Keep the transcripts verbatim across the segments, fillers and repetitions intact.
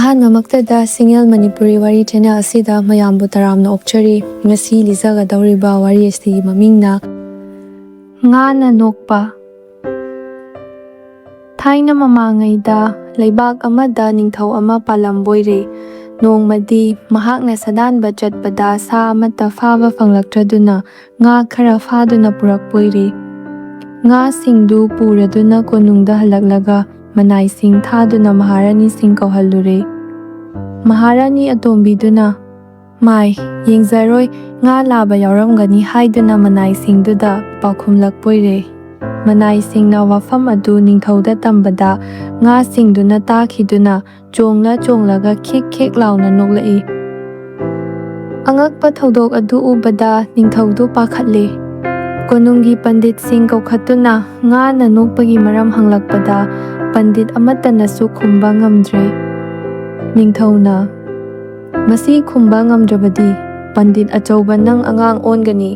ꯑꯍꯥꯟꯕꯃꯛꯇꯗ ꯁꯤꯡꯉꯦꯜ ꯃꯅꯤꯄꯨꯔꯤ ꯋꯥꯔꯤ ꯆꯦꯅꯦꯜ ꯑꯁꯤꯗ ꯃꯌꯥꯝꯕꯨ ꯇꯔꯥꯝꯅ ꯑꯣꯛꯆꯔꯤ꯫ ꯉꯁꯤ ꯂꯤꯖꯒꯗꯧꯔꯤꯕ ꯋꯥꯔꯤ ꯑꯁꯤꯒꯤ ꯃꯃꯤꯡꯅ ꯉꯥꯅ ꯅꯣꯛꯄ꯫ ꯊꯥꯏꯅ ꯃꯃꯥꯡꯉꯩꯗ ꯂꯩꯕꯥꯛ ꯑꯃꯗ ꯅꯤꯡꯊꯧ ꯑꯃ ꯄꯥꯜꯂꯝꯕꯣꯏꯔꯦ꯫ ꯅꯣꯡꯃꯗꯤ ꯃꯍꯥꯛꯅ ꯁꯥꯗꯥꯟꯕ ꯆꯠꯄꯗ ꯁꯥ ꯑꯃꯠꯇ ꯐꯥꯕ ꯐꯪꯂꯛꯇ꯭ꯔꯗꯨꯅ ꯉꯥ ꯈꯔ ꯐꯥꯗꯨꯅ ꯄꯨꯔꯛꯄꯣꯏꯔꯦ꯫ ꯉꯥꯁꯤꯡꯗꯨ ꯄꯨꯔꯗꯨꯅ ꯀꯣꯅꯨꯡꯗ ꯍꯜꯂꯛꯂꯒ ꯃꯅꯥꯏꯁꯤꯡ ꯊꯥꯗꯨꯅ ꯃꯍꯥꯔꯥꯅꯤꯁꯤꯡ ꯀꯧꯍꯜꯂꯨꯔꯦ꯫ ꯃꯍꯥꯔꯥꯅꯤ ꯑꯇꯣꯝꯕꯤꯗꯨꯅ, "ꯃꯥꯏ, ꯌꯦꯡꯖꯔꯣꯏ, ꯉꯥ ꯂꯥꯕ ꯌꯥꯎꯔꯝꯒꯅꯤ" ꯍꯥꯏꯗꯨꯅ ꯃꯅꯥꯏꯁꯤꯡꯗꯨꯗ ꯄꯥꯎꯈꯨꯝꯂꯛꯄꯣꯏꯔꯦ꯫ ꯃꯅꯥꯏꯁꯤꯡꯅ ꯋꯥꯐꯝ ꯑꯗꯨ ꯅꯤꯡꯊꯧꯗ ꯇꯝꯕꯗ ꯉꯥꯁꯤꯡꯗꯨꯅ ꯇꯥꯈꯤꯗꯨꯅ ꯆꯣꯡꯂ ꯆꯣꯡꯂꯒ ꯈꯤꯛ ꯈꯤꯛ ꯂꯥꯎꯅ ꯅꯣꯛꯂꯛꯏ꯫ ꯑꯉꯛꯄ ꯊꯧꯗꯣꯛ ꯑꯗꯨ ꯎꯕꯗ ꯅꯤꯡꯊꯧꯗꯨ ꯄꯥꯈꯠꯂꯦ꯫ ꯀꯣꯅꯨꯡꯒꯤ ꯄꯟꯗꯤꯠꯁꯤꯡ ꯀꯧꯈꯠꯇꯨꯅ ꯉꯥꯅ ꯅꯣꯛꯄꯒꯤ ꯃꯔꯝ ꯍꯪꯂꯛꯄꯗ ꯄꯟꯗꯤꯠ ꯑꯃꯠꯇꯅꯁꯨ ꯈꯨꯝꯕ ꯉꯝꯗ꯭ꯔꯦ꯫ ꯅꯤꯡꯊꯧꯅ, "ꯃꯁꯤ ꯈꯨꯝꯕ ꯉꯝꯗ꯭ꯔꯕꯗꯤ ꯄꯟꯗꯤꯠ ꯑꯆꯧꯕ ꯅꯪ ꯑꯉꯥꯡ ꯑꯣꯟꯒꯅꯤ"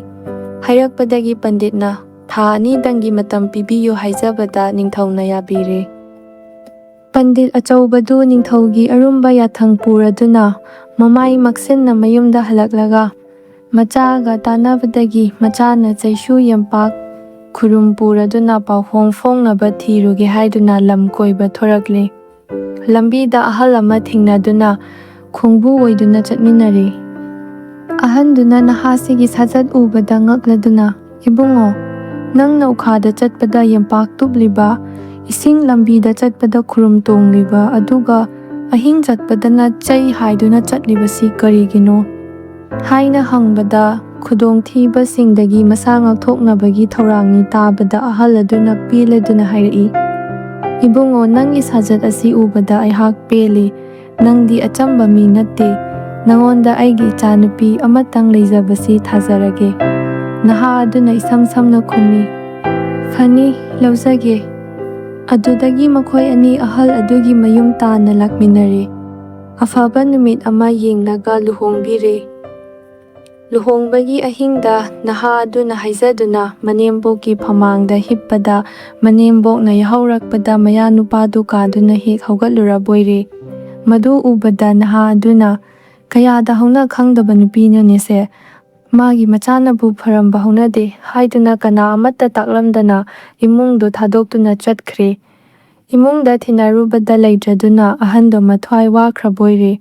ꯍꯥꯏꯔꯛꯄꯗꯒꯤ ꯄꯟꯗꯤꯠꯅ, "ꯊꯥ ꯑꯅꯤꯗꯪꯒꯤ ꯃꯇꯝ ꯄꯤꯕꯤꯌꯨ" ꯍꯥꯏꯖꯕꯗ ꯅꯤꯡꯊꯧꯅ ꯌꯥꯕꯤꯔꯦ꯫ ꯄꯟꯗꯤꯠ ꯑꯆꯧꯕꯗꯨ ꯅꯤꯡꯊꯧꯒꯤ ꯑꯔꯨꯝꯕ ꯌꯥꯊꯪ ꯄꯨꯔꯗꯨꯅ ꯃꯃꯥꯏ ꯃꯛꯁꯤꯟꯅ ꯃꯌꯨꯝꯗ ꯍꯜꯂꯛꯂꯒ ꯃꯆꯥꯒ ꯇꯥꯟꯅꯕꯗꯒꯤ ꯃꯆꯥꯅ ꯆꯩꯁꯨ ꯌꯦꯝꯄꯥꯛ ꯈꯨꯔꯨꯝ ꯄꯨꯔꯗꯨꯅ ꯄꯥꯎꯍꯣꯡ ꯐꯣꯡꯅꯕ ꯊꯤꯔꯨꯒꯦ ꯍꯥꯏꯗꯨꯅ ꯂꯝ ꯀꯣꯏꯕ ꯊꯣꯔꯛꯂꯦ꯫ ꯂꯝꯕꯤꯗ ꯑꯍꯜ ꯑꯃ ꯊꯦꯡꯅꯗꯨꯅ ꯈꯣꯡꯕꯨ ꯑꯣꯏꯗꯨꯅ ꯆꯠꯃꯤꯟꯅꯔꯦ꯫ ꯑꯍꯟꯗꯨꯅ ꯅꯍꯥꯁꯤꯒꯤ ꯁꯥꯖꯠ ꯎꯕꯗ ꯉꯛꯂꯗꯨꯅ, "ꯏꯕꯨꯡꯉꯣ, ꯅꯪꯅ ꯎꯈꯥꯗ ꯆꯠꯄꯗ ꯌꯦꯝꯄꯥꯛ ꯇꯨꯞꯂꯤꯕ, ꯏꯁꯤꯡ ꯂꯝꯕꯤꯗ ꯆꯠꯄꯗ ꯈꯨꯔꯨꯝ ꯇꯣꯡꯂꯤꯕ, ꯑꯗꯨꯒ ꯑꯍꯤꯡ ꯆꯠꯄꯗꯅ ꯆꯩ ꯍꯥꯏꯗꯨꯅ ꯆꯠꯂꯤꯕꯁꯤ ꯀꯔꯤꯒꯤꯅꯣ?" ꯍꯥꯏꯅ ꯍꯪꯕꯗ, ꯈꯨꯗꯣꯡꯊꯤꯕꯁꯤꯡꯗꯒꯤ ꯃꯁꯥ ꯉꯥꯛꯊꯣꯛꯅꯕꯒꯤ ꯊꯧꯔꯥꯡꯅꯤ ꯇꯥꯕꯗ ꯑꯍꯜ ꯑꯗꯨꯅ ꯄꯦꯜꯂꯗꯨꯅ ꯍꯥꯏꯔꯛꯏ, "ꯏꯕꯨꯡꯉꯣ, ꯅꯪꯒꯤ ꯁꯥꯖꯠ ꯑꯁꯤ ꯎꯕꯗ ꯑꯩꯍꯥꯛ ꯄꯦꯜꯂꯤ꯫ ꯅꯪꯗꯤ ꯑꯆꯝꯕ ꯃꯤ ꯅꯠꯇꯦ꯫ ꯅꯉꯣꯟꯗ ꯑꯩꯒꯤ ꯏꯆꯥꯅꯨꯄꯤ ꯑꯃꯇꯪ ꯂꯩꯖꯕꯁꯤ ꯊꯥꯖꯔꯒꯦ꯫" ꯅꯍꯥ ꯑꯗꯨꯅ ꯏꯁꯝ ꯁꯝꯅ ꯈꯨꯝꯃꯤ, "ꯐꯅꯤ, ꯂꯧꯖꯒꯦ꯫" ꯑꯗꯨꯗꯒꯤ ꯃꯈꯣꯏ ꯑꯅꯤ ꯑꯍꯜ ꯑꯗꯨꯒꯤ ꯃꯌꯨꯝ ꯇꯥꯟꯅ ꯂꯥꯛꯃꯤꯟꯅꯔꯦ꯫ ꯑꯐꯕ ꯅꯨꯃꯤꯠ ꯑꯃ ꯌꯦꯡꯂꯒ ꯂꯨꯍꯣꯡꯕꯤꯔꯦ꯫ ꯂꯨꯍꯣꯡꯕꯒꯤ ꯑꯍꯤꯡꯗ ꯅꯍꯥ ꯑꯗꯨꯅ ꯍꯥꯏꯖꯗꯨꯅ ꯃꯅꯦꯝꯕꯣꯛꯀꯤ ꯐꯃꯥꯡꯗ ꯍꯤꯞꯄꯗ, ꯃꯅꯦꯝꯕꯣꯛꯅ ꯌꯥꯍꯧꯔꯛꯄꯗ ꯃꯌꯥ ꯅꯨꯄꯥꯗꯨ ꯀꯥꯗꯨꯅ ꯍꯦꯛ ꯍꯧꯒꯠꯂꯨꯔꯕꯣꯏꯔꯦ꯫ ꯃꯗꯨ ꯎꯕꯗ ꯅꯍꯥ ꯑꯗꯨꯅ, "ꯀꯌꯥꯗ ꯍꯧꯅ ꯈꯪꯗꯕ ꯅꯨꯄꯤꯅꯣꯅꯦꯁꯦ, ꯃꯥꯒꯤ ꯃꯆꯥꯅꯕꯨ ꯐꯔꯝꯕ ꯍꯧꯅꯗꯦ" ꯍꯥꯏꯗꯨꯅ ꯀꯅꯥ ꯑꯃꯠꯇ ꯇꯥꯛꯂꯝꯗꯅ ꯏꯃꯨꯡꯗꯨ ꯊꯥꯗꯣꯛꯇꯨꯅ ꯆꯠꯈ꯭ꯔꯦ꯫ ꯏꯃꯨꯡꯗ ꯊꯤꯟꯅꯔꯨꯕꯗ ꯂꯩꯇ꯭ꯔꯗꯨꯅ ꯑꯍꯟꯗꯣ ꯃꯊ꯭ꯋꯥꯏ ꯋꯥꯈ꯭ꯔꯕꯣꯏꯔꯦ꯫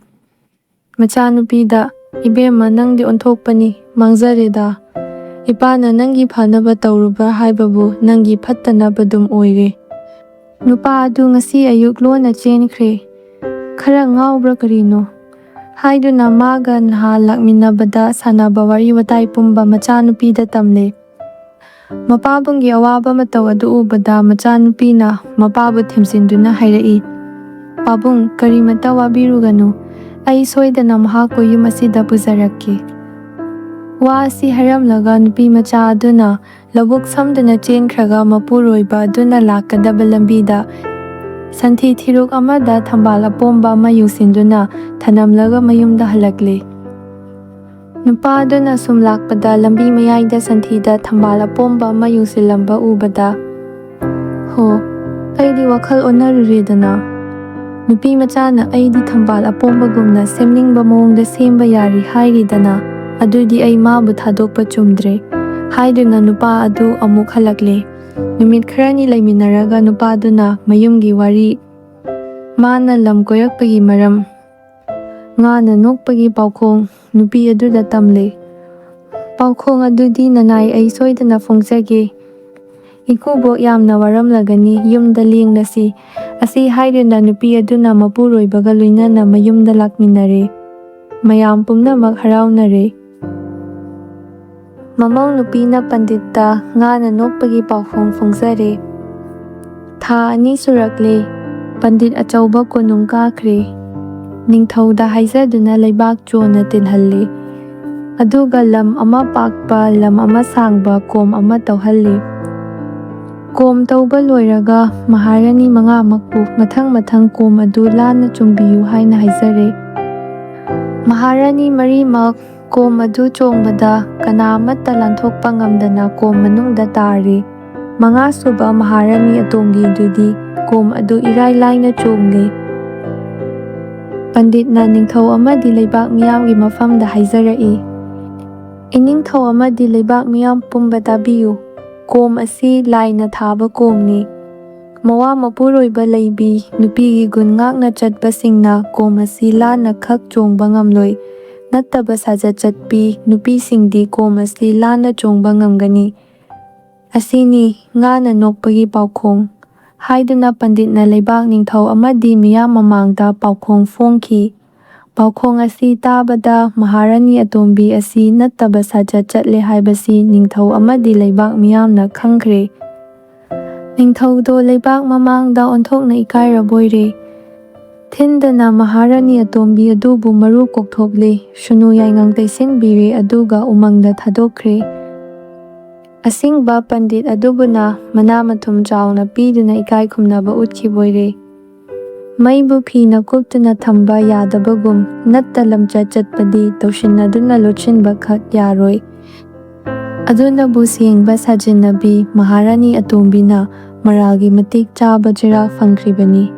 ꯃꯆꯥꯅꯨꯄꯤꯗ, "ꯏꯕꯦꯝꯃ, ꯅꯪꯗꯤ ꯑꯣꯟꯊꯣꯛꯄꯅꯤ, ꯃꯥꯡꯖꯔꯦꯗ꯫ ꯏꯄꯥꯅ ꯅꯪꯒꯤ ꯐꯅꯕ ꯇꯧꯔꯨꯕ ꯍꯥꯏꯕꯕꯨ ꯅꯪꯒꯤ ꯐꯠꯇꯅꯕꯗꯨꯝ ꯑꯣꯏꯔꯦ꯫ ꯅꯨꯄꯥ ꯑꯗꯨ ꯉꯁꯤ ꯑꯌꯨꯛ ꯂꯣꯟꯅ ꯆꯦꯟꯈ꯭ꯔꯦ꯫ ꯈꯔ ꯉꯥꯎꯕ꯭ꯔꯥ ꯀꯔꯤꯅꯣ?" ꯍꯥꯏꯗꯨꯅ ꯃꯥꯒ ꯅꯍꯥꯟ ꯂꯥꯛꯃꯤꯟꯅꯕꯗ ꯁꯥꯟꯅꯕ ꯋꯥꯔꯤ ꯋꯥꯇꯥꯏ ꯄꯨꯝꯕ ꯃꯆꯥꯅꯨꯄꯤꯗ ꯇꯝꯂꯦ꯫ ꯃꯄꯥꯕꯨꯡꯒꯤ ꯑꯋꯥꯕ ꯃꯇꯧ ꯑꯗꯨ ꯎꯕꯗ ꯃꯆꯥꯅꯨꯄꯤꯅ ꯃꯄꯥꯕꯨ ꯊꯦꯝꯖꯤꯟꯗꯨꯅ ꯍꯥꯏꯔꯛꯏ, "ꯄꯥꯕꯨꯡ, ꯀꯔꯤꯃꯇ ꯋꯥꯕꯤꯔꯨꯒꯅꯨ꯫ ꯑꯩ ꯁꯣꯏꯗꯅ ꯃꯍꯥꯛꯄꯨ ꯌꯨꯝ ꯑꯁꯤꯗ ꯄꯨꯖꯔꯛꯀꯦ"꯫ ꯋꯥ ꯑꯁꯤ ꯍꯥꯏꯔꯝꯂꯒ ꯅꯨꯄꯤ ꯃꯆꯥ ꯑꯗꯨꯅ ꯂꯧꯕꯨꯛ ꯁꯝꯗꯨꯅ ꯆꯦꯟꯈ꯭ꯔꯒ ꯃꯄꯨꯔꯣꯏꯕ ꯑꯗꯨꯅ ꯂꯥꯛꯀꯗꯕ ꯂꯝꯕꯤꯗ ꯁꯟꯊꯤ ꯊꯤꯔꯨꯛ ꯑꯃꯗ ꯊꯝꯕꯥꯜ ꯑꯄꯣꯝꯕ ꯑꯃ ꯌꯨꯡꯁꯤꯟꯗꯨꯅ ꯊꯅꯝꯂꯒ ꯃꯌꯨꯝꯗ ꯍꯜꯂꯛꯂꯦ꯫ ꯅꯨꯄꯥ ꯑꯗꯨꯅ ꯁꯨꯝ ꯂꯥꯛꯄꯗ ꯂꯝꯕꯤ ꯃꯌꯥꯏꯗ ꯁꯟꯊꯤꯗ ꯊꯝꯕꯥꯜ ꯑꯄꯣꯝꯕ ꯑꯃ ꯌꯨꯡꯁꯤꯜꯂꯝꯕ ꯎꯕꯗ, "ꯍꯣ, ꯑꯩꯗꯤ ꯋꯥꯈꯜ ꯑꯣꯟꯅꯔꯨꯔꯦꯗꯅ꯫ ꯅꯨꯄꯤ ꯃꯆꯥꯅ ꯑꯩꯗꯤ ꯊꯝꯕꯥꯜ ꯑꯄꯣꯝꯕꯒꯨꯝꯅ ꯁꯦꯝꯅꯤꯡꯕ ꯃꯑꯣꯡꯗ ꯁꯦꯝꯕ ꯌꯥꯔꯤ ꯍꯥꯏꯔꯤꯗꯅ, ꯑꯗꯨꯗꯤ ꯑꯩ ꯃꯥꯕꯨ ꯊꯥꯗꯣꯛꯄ ꯆꯨꯝꯗ꯭ꯔꯦ" ꯍꯥꯏꯗꯨꯅ ꯅꯨꯄꯥ ꯑꯗꯨ ꯑꯃꯨꯛ ꯍꯜꯂꯛꯂꯦ꯫ ꯅꯨꯃꯤꯠ ꯈꯔꯅꯤ ꯂꯩꯃꯤꯟꯅꯔꯒ ꯅꯨꯄꯥꯗꯨꯅ ꯃꯌꯨꯝꯒꯤ ꯋꯥꯔꯤ, ꯃꯥꯅ ꯂꯝ ꯀꯣꯏꯔꯛꯄꯒꯤ ꯃꯔꯝ, ꯉꯥꯅ ꯅꯣꯛꯄꯒꯤ ꯄꯥꯎꯈꯣꯡ ꯅꯨꯄꯤ ꯑꯗꯨꯗ ꯇꯝꯂꯦ꯫ ꯄꯥꯎꯈꯣꯡ ꯑꯗꯨꯗꯤ ꯅꯅꯥꯏ ꯑꯩ ꯁꯣꯏꯗꯅ ꯐꯣꯡꯖꯒꯦ꯫ "ꯏꯀꯨꯕꯣꯛ ꯌꯥꯝꯅ ꯋꯥꯔꯝꯂꯒꯅꯤ, ꯌꯨꯝꯗ ꯂꯦꯡꯂꯁꯤ" ꯑꯁꯤ ꯍꯥꯏꯗꯨꯅ ꯅꯨꯄꯤ ꯑꯗꯨꯅ ꯃꯄꯨꯔꯣꯏꯕꯒ ꯂꯣꯏꯅꯅ ꯃꯌꯨꯝꯗ ꯂꯥꯛꯃꯤꯟꯅꯔꯦ꯫ ꯃꯌꯥꯝ ꯄꯨꯝꯅꯃꯛ ꯍꯔꯥꯎꯅꯔꯦ꯫ ꯃꯃꯧ ꯅꯨꯄꯤꯅ ꯄꯟꯗꯤꯠꯇ ꯉꯥꯅ ꯅꯣꯛꯄꯒꯤ ꯄꯥꯎꯈꯣꯡ ꯐꯣꯡꯖꯔꯦ꯫ ꯊꯥ ꯑꯅꯤ ꯁꯨꯔꯛꯂꯦ꯫ ꯄꯟꯗꯤꯠ ꯑꯆꯧꯕ ꯀꯣꯅꯨꯡ ꯀꯥꯈ꯭ꯔꯦ꯫ ꯅꯤꯡꯊꯧꯗ ꯍꯥꯏꯖꯗꯨꯅ ꯂꯩꯕꯥꯛ ꯆꯣꯟꯅ ꯇꯤꯜꯍꯜꯂꯤ꯫ ꯑꯗꯨꯒ ꯂꯝ ꯑꯃ ꯄꯥꯛꯄ, ꯂꯝ ꯑꯃ ꯁꯥꯡꯕ ꯀꯣꯝ ꯑꯃ ꯇꯧꯍꯜꯂꯤ꯫ ꯀꯣꯝ ꯇꯧꯕ ꯂꯣꯏꯔꯒ ꯃꯍꯥꯔꯥꯅꯤ ꯃꯉꯥꯃꯛꯄꯨ ꯃꯊꯪ ꯃꯊꯪ ꯀꯣꯝ ꯑꯗꯨ ꯂꯥꯟꯅ ꯆꯣꯡꯕꯤꯌꯨ ꯍꯥꯏꯅ ꯍꯥꯏꯖꯔꯦ꯫ ꯃꯍꯥꯔꯥꯅꯤ ꯃꯔꯤꯃꯛ ꯀꯣꯝ ꯑꯗꯨ ꯆꯣꯡꯕꯗ ꯀꯅꯥ ꯑꯃꯠꯇ ꯂꯥꯟꯊꯣꯛꯄ ꯉꯝꯗꯅ ꯀꯣꯝ ꯃꯅꯨꯡꯗ ꯇꯥꯔꯤ꯫ ꯃꯉꯥꯁꯨꯕ ꯃꯍꯥꯔꯥꯅꯤ ꯑꯇꯣꯝꯕꯤꯗꯨꯗꯤ ꯀꯣꯝ ꯑꯗꯨ ꯏꯔꯥꯏ ꯂꯥꯏꯅ ꯆꯣꯡꯂꯤ꯫ ꯄꯟꯗꯤꯠꯅ ꯅꯤꯡꯊꯧ ꯑꯃꯗꯤ ꯂꯩꯕꯥꯛ ꯃꯤꯌꯥꯝꯒꯤ ꯃꯐꯝꯗ ꯍꯥꯏꯖꯔꯛꯏ, "ꯏꯅꯤꯡꯊꯧ ꯑꯃꯗꯤ ꯂꯩꯕꯥꯛ ꯃꯤꯌꯥꯝ ꯄꯨꯝꯕ ꯇꯥꯕꯤꯌꯨ꯫ ꯀꯣꯝ ꯑꯁꯤ ꯂꯥꯏꯅ ꯊꯥꯕ ꯀꯣꯝꯅꯤ꯫ ꯃꯋꯥ ꯃꯄꯨꯔꯣꯏꯕ ꯂꯩꯕꯤ ꯅꯨꯄꯤꯒꯤ ꯒꯨꯟ ꯉꯥꯛꯅ ꯆꯠꯄꯁꯤꯡꯅ ꯀꯣꯝ ꯑꯁꯤ ꯂꯥꯟꯅ ꯈꯛ ꯆꯣꯡꯕ ꯉꯝꯂꯣꯏ꯫ ꯅꯠꯇꯕ ꯁꯥꯖꯠ ꯆꯠꯄꯤ ꯅꯨꯄꯤꯁꯤꯡꯗꯤ ꯀꯣꯝ ꯑꯁꯤ ꯂꯥꯟꯅ ꯆꯣꯡꯕ ꯉꯝꯒꯅꯤ꯫ ꯑꯁꯤꯅꯤ ꯉꯥꯅ ꯅꯣꯛꯄꯒꯤ ꯄꯥꯎꯈꯣꯡ" ꯍꯥꯏꯗꯨꯅ ꯄꯟꯗꯤꯠꯅ ꯂꯩꯕꯥꯛ ꯅꯤꯡꯊꯧ ꯑꯃꯗꯤ ꯃꯤꯌꯥꯝ ꯃꯃꯥꯡꯗ ꯄꯥꯎꯈꯣꯡ ꯐꯣꯡꯈꯤ꯫ ꯄꯥꯎꯈꯣꯡ ꯑꯁꯤ ꯇꯥꯕꯗ ꯃꯍꯥꯔꯥꯅꯤ ꯑꯇꯣꯝꯕꯤ ꯑꯁꯤ ꯅꯠꯇꯕ ꯁꯥꯖꯠ ꯆꯠꯂꯦ ꯍꯥꯏꯕꯁꯤ ꯅꯤꯡꯊꯧ ꯑꯃꯗꯤ ꯂꯩꯕꯥꯛ ꯃꯤꯌꯥꯝꯅ ꯈꯪꯈ꯭ꯔꯦ꯫ ꯅꯤꯡꯊꯧꯗꯣ ꯂꯩꯕꯥꯛ ꯃꯃꯥꯡꯗ ꯑꯣꯟꯊꯣꯛꯅ ꯏꯀꯥꯏꯔꯕꯣꯏꯔꯦ꯫ ꯊꯤꯟꯗꯅ ꯃꯍꯥꯔꯥꯅꯤ ꯑꯇꯣꯝꯕꯤ ꯑꯗꯨꯕꯨ ꯃꯔꯨ ꯀꯣꯛꯊꯣꯛꯂꯦ, ꯁꯨꯅꯨ ꯌꯥꯏꯉꯪ ꯇꯩꯁꯤꯟꯕꯤꯔꯦ, ꯑꯗꯨꯒ ꯎꯃꯪꯗ ꯊꯥꯗꯣꯛꯈ꯭ꯔꯦ꯫ ꯑꯁꯤꯡꯕ ꯄꯟꯗꯤꯠ ꯑꯗꯨꯕꯨꯅ ꯃꯅꯥ ꯃꯊꯨꯝ ꯆꯥꯎꯅ ꯄꯤꯗꯨꯅ ꯏꯀꯥꯏ ꯈꯨꯝꯅꯕ ꯎꯠꯈꯤꯕꯣꯏꯔꯦ꯫ ꯃꯩꯕꯨ ꯐꯤꯅ ꯀꯨꯞꯇꯨꯅ ꯊꯝꯕ ꯌꯥꯗꯕꯒꯨꯝ, ꯅꯠꯇ ꯂꯝꯆꯠ ꯆꯠꯄꯗꯤ ꯇꯧꯁꯤꯟꯅꯗꯨꯅ ꯂꯣꯠꯁꯤꯟꯕ ꯈꯛ ꯌꯥꯔꯣꯏ꯫ ꯑꯗꯨꯅꯕꯨ ꯁꯦꯡꯕ ꯁꯥꯖꯤꯟꯅꯕꯤ ꯃꯍꯥꯔꯥꯅꯤ ꯑꯇꯣꯝꯕꯤꯅ ꯃꯔꯥꯜꯒꯤ ꯃꯇꯤꯛ ꯆꯥꯕ ꯆꯩꯔꯥꯛ ꯐꯪꯈ꯭ꯔꯤꯕꯅꯤ꯫